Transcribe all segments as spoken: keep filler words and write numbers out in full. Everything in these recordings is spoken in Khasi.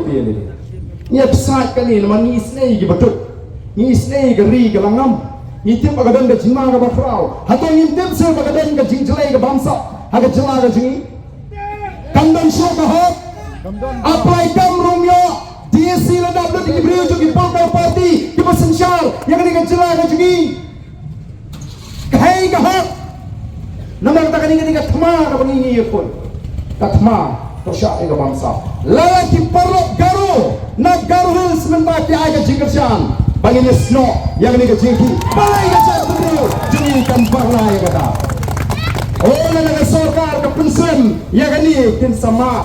Ngi ïa pynshai kane namar ngi isynei ki baduk. Ngi isynei ka ri ka la ngam. Ngi tip ba ka don ka jingma kaba khraw. Hato ngim tip shuh ba ka don ka jingjlei ka bamsap ha ka jylla ka jong ngi? Kam don shuh ka hok. Apply kam ruh ym ïoh. DSC la dap lut ïa ki briew jong ki political party kiba synshar ïa kane ka jylla ka jong ngi. Kaei ka hok? Namar kata kane ka dei ka thma kaba ngi ngi ïakhun. Ka thma to shah ïa ka bamsap. Lada ki paralok Garo na Garo Hills mynta ki ai ka jingkyrshan ba ngin ïasnoh ïa kane ka jingkhih, balei ka jaitbynriew jong ngi kan bakla ïa kata? O, lada ka sorkar ka pynslem ïa kane kin sa mad.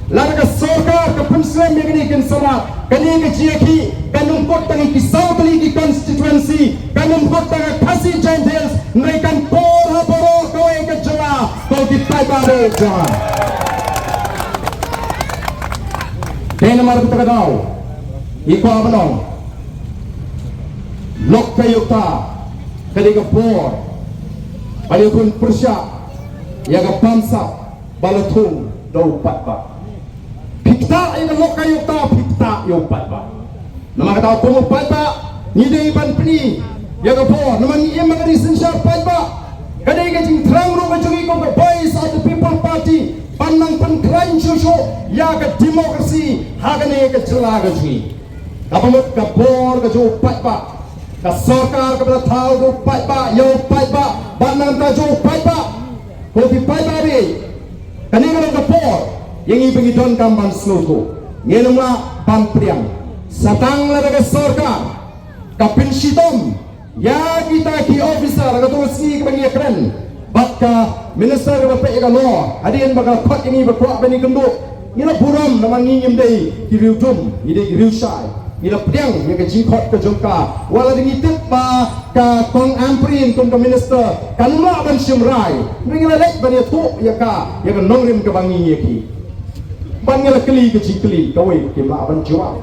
Lada ka sorkar ka pynslem ïa kane kin sa mad. Kane ka jingïakhih kan ym kut tang ïa ki saw tylli ki constituency, kan ym kut tang ïa Khasi Jaintia Hills, hynrei kan pur ha baroh kawei ka jylla, ko ki paidbah jong nga. Te namar kata ka daw ngi kwah ban ong, lok ka ïoh ta, ka dei ka por ban ïakhun pyrshah ïa ka bamsap ba la thung da u paidbah. Phi ktah ïa ka lok ka ïoh ta, phi ktah ïa u paidbah. Namar kata kum u paidbah ngi dei ban pyni ïa ka bor, namar ngi im ha ka ri synshar paidbah. Ka dei ka jingthrang ruh ka jong ngi kum ka Voice of the People Party ban nang pynkhlaiñ shuh shuh ïa ka democracy ha kane ka jylla ka jong ngi. Kaba mut ka bor ka jong u paidbah, ka sorkar kaba la thaw da u paidbah, ïa u paidbah, bad na ka bynta jong u paidbah. Ko ki paidbah, kane ka long ka por ïa ngi ba ngi donkam ban sngewthuh. Ngin ym lah ban pdiang. Sa tang lada ka sorkar ka pynshitom ïa kita ki officer ha kato ka sngi kaba ngi ïakren bad ka minister kaba peit ïa ka law, hadien ba ka khot ïa ngi ba kwah ban ïakynduh. Ngi la burom namar ngi ngim dei ki riewdum, ngi dei ki riewshai. Ngi la pdiang ïa ka jingkhot ka jong ka. Wat la ngi tip ba ka Kong Ampareen kum ka minister kan ym lah ban shim rai, hynrei ngi la leit ban ïathuh ïa ka, ïa ka nongrim kaba ngi ïa ki. Ban ngi la kylli ka jingkylli kawei kim lah ban jubab.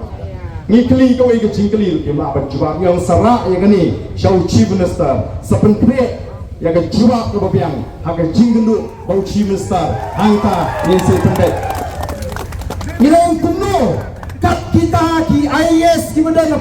Ngi kylli kawei ka jingkylli kim lah ban jubab. Ngi ong sa rah ïa kane sha u Chief Minister, sa pynkhreh ïa ka jubab kaba biang ha ka jingkynduh ba u Chief Minister, hangta ngin sa pynbeit. Ngi la ong kumno kat kita ki I A S kiba don ha